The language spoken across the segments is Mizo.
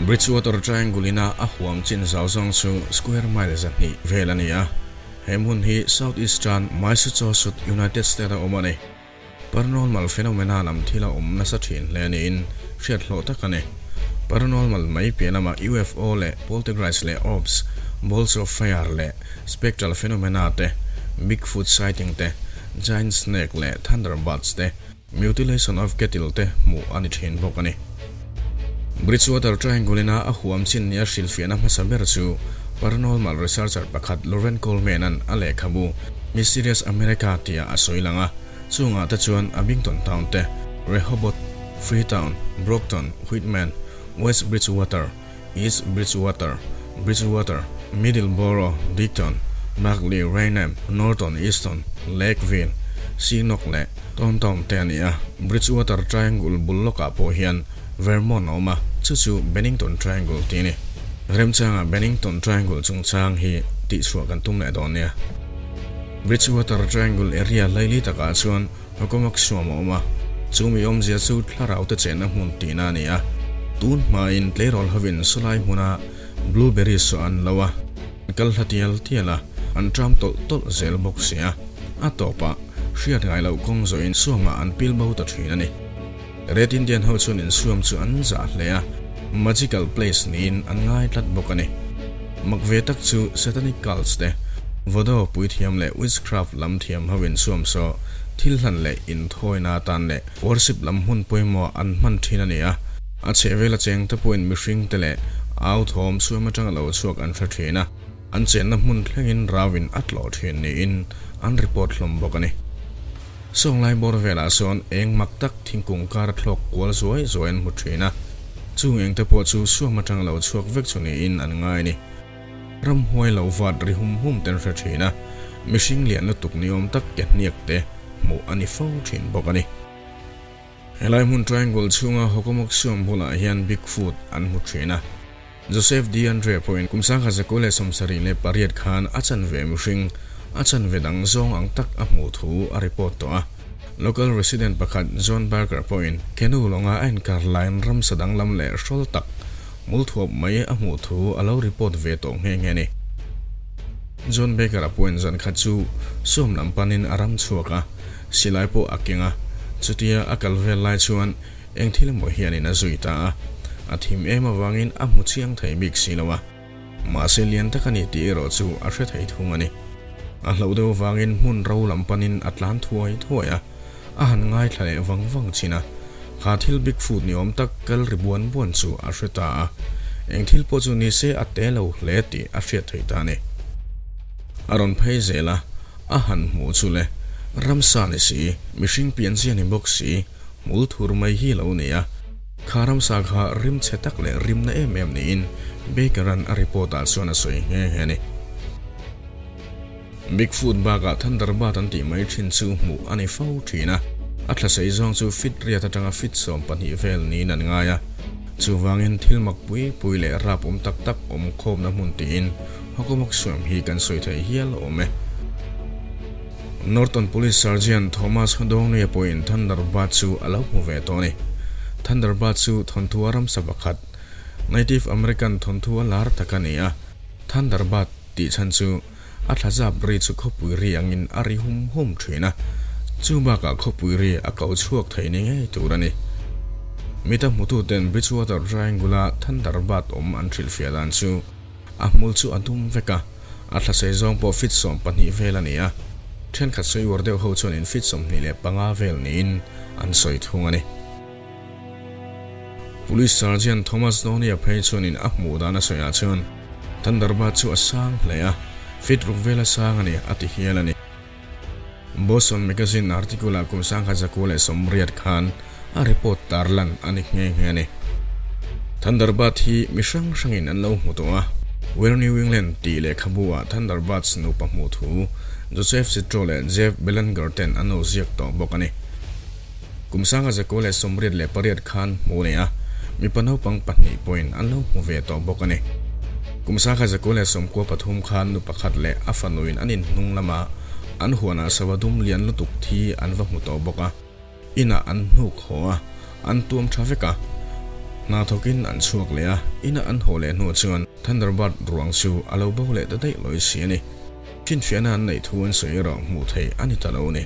Bridgewater Triangle ina a huam chin zau zawng chu square mile 200 vel a ni a. He hmun hi southeastern Massachusetts, United States a awm a ni. Paranormal phenomena lam thil a awm nasa thin hle niin hriat hlawh tak a ni. Paranormal mai piah lamah UFO leh poltergeist leh orbs, balls of fire leh spectral phenomena te, Bigfoot sighting te, giant snake leh thunderbirds te, mutilation of cattle te hmuh a ni thin bawk a ni. Bridgewater Triangle ina a huam chin nia hrilhfiahna hmasa ber chu paranormal researcher pakhat Loren Coleman-a'n a lehkhabu Mysterious America tihah a sawi lang a, chungah te chuan Abington Town te, Rehoboth, Freetown, Brockton, Whitman, West Bridgewater, East Bridgewater, Bridgewater, Middleborough, Dighton, Buckley, Raynham, Norton, Easton, Lakeville, Seenock leh Taunton te a ni a. Bridgewater Triangle bul lawkah pawh hian Vermont a awm a, chu chu Bennington Triangle tih a ni. Remchanga Bennington Triangle chungchang hi tihchhuah kan tum leh dawn nia. Bridgewater Triangle area laili takah chuan Hokomak suam a awm a, chu mi awmzia chu thlarau te chenna hmun tihna a ni a. Tun hmain tleirawl hovin sawlai hmuna blueberry saw an lo a, an kal hla tial tial a, an tram tawlh tawlh zel bawk si a. A tawpah hriat ngai loh kawng zawhin suamah an pil bo ta thin a ni. Red Indian ho chuan insuam chu an zah hle a, magical place niin an ngai tlat bawk a ni. Mak ve tak chu Satanic cults te, Voodoo puithiam leh witchcraft lam thiam ho insuam saw thil hlan leh inthawina atan leh worship lam hmun pawimawh an hman thin a ni a. A chhehvela cheng te pawhin mihring te leh au thawm suam atanga lo chhuak an hre thin a, an chenna hmun thlengin rauin a tlawh thin niin an report hlawm bawk a ni. Sawnglai bawr velah sawn eng mak tak thingkung kar a thlawk kual zuai zuai an hmu thin a, chung eng te pawh chu suam atang lo chhuak vek chu niin an ngai a ni. Ramhuai lo vat ri hum hum ten hre thin a, mihring lian lutuk ni awm tak ke hniak te hmuh a ni fo thin bawk a ni. Helai hmun triangle chhunga Hokomok suam bulah hian Bigfoot an hmu thin a, Joseph DeAndre pawhin kum 1978 khan a chanve mihring, a chanve dang zawng ang tak a hmuh thu a report tawh a. Local resident pakhat John Barker pawhin canoe lawnga a inkar laiin ramsa danglam leh hrawl tak hmul thuap mai a hmuh thu a lo report ve tawh nghe nghe a ni. John Baker-a pawhin zan khat chu sawm lam panin a ram chhuak a, silai pawh a keng a, chutia a kal vel lai chuan Eng thil emaw hianin a zui ta a, a thim em avangin a hmu chiang thei bik si lo a, mahse lian tak a ni tih erawh chu a hre thei thung a ni. A hlauh deuh avangin hmun ro lam panin a tlan thuai thuai a, a han ngaithla leh vang vang chin a, kha thil Bigfoot ni awm tak kal ri buan buan chu a hre ta a, eng thil pawh chu ni se a te lo hle tih a hriat theih ta a ni. A rawn phei zel a, a han hmuh chu le, ramsa ni si, mihring pianzia ni bawk si, Hmul thur mai hi lo ni a, kha ramsa kha rim chhe tak leh rimna em em niin Baker-a'n a report-ah chuan a sawi nghe nghe a ni. Bigfoot bakah Thunderbird an tih mai thin chu hmuh a ni fo thin a, a thla sei zawng chu feet riat atanga feet 12 vel niin an ngai a, chuvangin thil mak pui pui leh rap awm tak tak awm khawmna hmun tiin Hokomok suam hi kan sawi thei hial awm e. Norton Police Sergeant Thomas Downey-a pawhin Thunderbird chu a lo hmu ve tawh a ni. Thunderbird chu thawnthua ramsa pakhat, Native American thawnthua lar tak a ni a. Thunderbird tih chhan chu a thlazap ri chu khawpui ri angin a ri hum hum thin a, chu bakah khawpui ri a ko chhuak thei ni ngei tur a ni. Mita hmututen Bridgewater Triangle-a Thunderbird awm an hrilhfiah dan chu A hmul chu a dum vek a, a thlasei zawng pawh feet 12 vel a ni a, thenkhat sawi uar deuh ho chuan in feet 25 vel niin an sawi thung a ni. Police Sergeant Thomas Downey-a phei chuanin a hmuh dan a sawiah chuan Thunderbird chu a sang hle a, feet ruk vela sang a ni a ti hial a ni. Boston Magazine article-ah kum 1980 khan a report tarlan a ni nghe nghe a ni. Thunderbird hi mi hrang hrangin an lo hmu tawh a, Where New England tih lehkhabu-ah Thunderbirds nupa hmuh thu Joseph Citro leh Jeff Belanger ten an lo ziak tawh bawk a ni. Kum 1988 khan hmu nei a, mipa naupang pahnih pawhin an lo hmu ve tawh bawk a ni. Kum 1993 khan nu pakhat leh a fanuin an inhnung lama an huanah sava dum lian lutuk thi an va hmu tawh bawk a, inah an hnuk haw a, an tuam tha vek a. Hna thawkin an chhuak leh a, ina an haw leh hnuah chuan Thunderbird ruang chu a lo bo leh ta daih lawi si a ni. Finfiahna an neih thu an sawi erawh hmuh theih a ni ta lo a ni.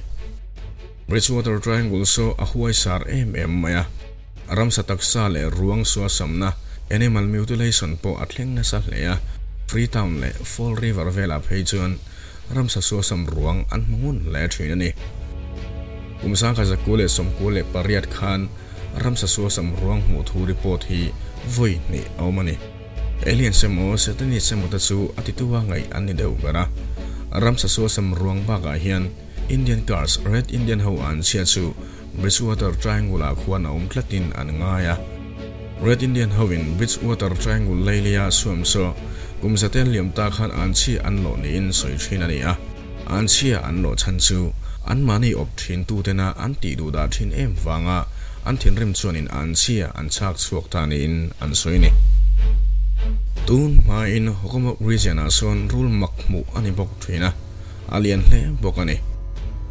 Bridgewater Triangle saw a huai sar em em mai a, ramsa taksa leh ruang sua samna, animal mutilation, pawh a thleng nasa hle a, Freetown leh Fall River velah phei chuan ramsa suasam ruang an hmu ngun hle thin a ni. Kum 1998 khan ramsa suasam ruang hmuh thu report hi vawi hnih a awm a ni. Aliens emaw Satanists emaw te chu a titu a ngaih an ni deuh ber a. Ramsa suasam ruang bakah hian Indian Cars Red Indian ho an chhia chu Bridgewater Triangle-ah khuan a awm tlatin an ngai a. Red Indian hoin Bridgewater Triangle leilia suam saw kum zaten liam ta khan an chhia an lawh niin sawi thin a ni a. An chhia an lawh chhan chu anmahni awp thin tutena an tih duh dah thin em vanga an thinrim chuanin an chhia an chhak chhuak ta niin an sawi a ni. Tun hmain Hockomock Region-ah sawn rul mak hmuh a ni bawk thin a. A lian hle bawk a ni.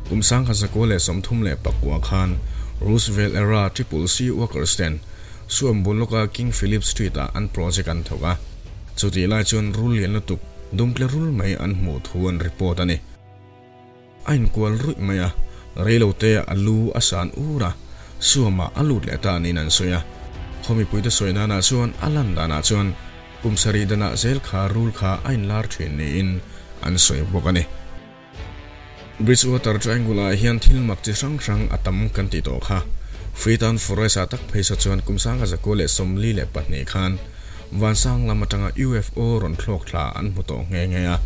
Kum 1939 khan Roosevelt era Triple C workers ten Suam bul lawka King Philip Street ah an project an thawk a. Chutih lai chuan rul lian lutuk dumtle rul mai an hmuh thu an report a ni. A inkual ruih mai a, reilote a lu a san ur a, Suamah a lut leh ta niin an sawi a. Khaw mipuite sawi danah chuan a lan danah chuan Kum sarih danah zel kha rul kha a inlar thin niin an sawi bawk a ni. Bridgewater Triangle-ah hian thil mak chi hrang hrang a tam kan tih tawh kha. Freetown Forest-ah tak phei saw chuan kum 1942 khan vansang lam atanga UFO rawn thlawk thla an hmu tawh nghe nghe a.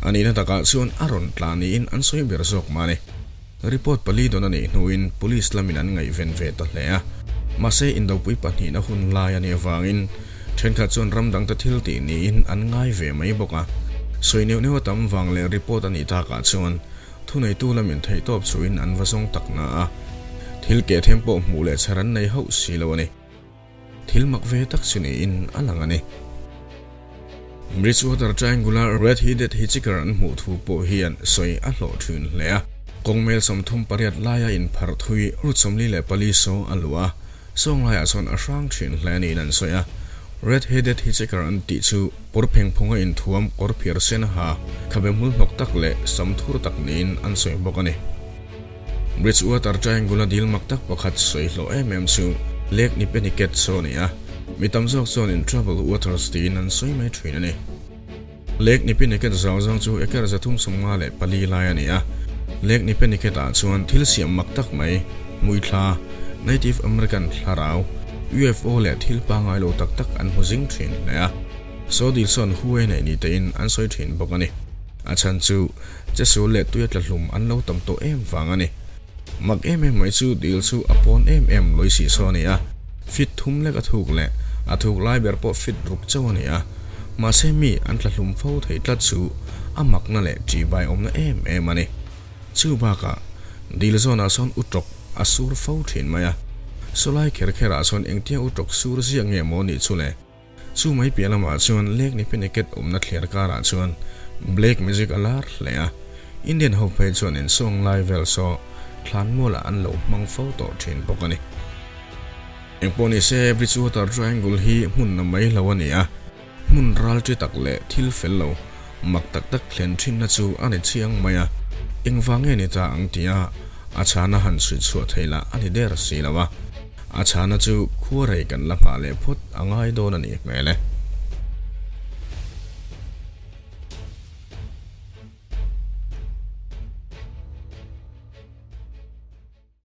A nihna takah chuan a rawn tla niin an sawi ber zawk mah a ni. Report pali dawn a nih hnuin Police lamin an ngaihven ve ta hle a. Mahse indopui pahnihna hun lai a nih avangin thenkhat chuan ram dangte thil tih niin an ngai ve mai bawk a. Sawi neuh neuh a tam vang leh report a nih takah chuan thuneitu lamin theihtawp chhuin an va zawng tak na a. Thil keh them pawh hmuh leh chhar an nei hauh si lo a ni. Thil mak ve tak chu niin a lang a ni. Bridgewater Triangle-a Red-headed Hitchhiker an hmuh thu pawh hian sawi a hlawh thin hle a. Kawng mel 38 laia inpharh thui route 44 saw a luh a, sawng laiah chuan a hrang thin hle niin an sawi a. Red-headed Hitchhiker an tih chu kawr phengphunga inthuam kawr phiar sen a ha, khabe hmul hnawk tak leh sam thur tak niin an sawi bawk a ni. Bridgewater Triangle-a dil mak tak pakhat sawi hlawh em em chu Lake Nippenicket saw a ni a, mi tam zawk chuan in Troubled Waters tiin an sawi mai thin a ni. Lake Nippenicket zau zawng chu acre 354 lai a ni a, Lake Nippenicket-ah chuan thil siam mak tak mai, hmuithla, Native American thlarau, UFO leh thil pangngai lo tak tak an hmu zing thin hle a, saw dil sawn huai neih ni tein an sawi thin bawk a ni. A chhan chu Chesul leh tuia tla hlum an lo tam tawh em vang a ni. Mak em em mai chu dil chu a pawn em em lawih sih saw a ni a, fit thum lek a thuk leh a thuk lai ber pawh fit ruk chauh a ni a. Mahse mi an tla hlum fo thei tlat chu a makna leh ṭihbai awmna em em a ni. Chu bakah dil zawnah sawn utawk a sur fo thin mai a, sawlai kher kherah sawn engtia utawk sur ziak nge maw nih chu le? Chu mai piah lamah chuan Lake Nippenicket awmna thliar karah chuan Black Magic a lar hle a, Indian ho phei chuan insawng lai vel saw thlan mualah an lo hmang fo tawh thin bawk a ni. Engpawh ni se Bridgewater Triangle hi hmun na mai lo a ni a, hmun ral chi tak leh thil fel lo mak tak tak thlen thinna chu a ni chiang mai a, engvang nge ni ta ang tia a chhana han chhuih chhuah theih lah a ni der si lo a. A chhana chu khuarei kan la nghah leh phawt a ngai dawn a nih hmel e.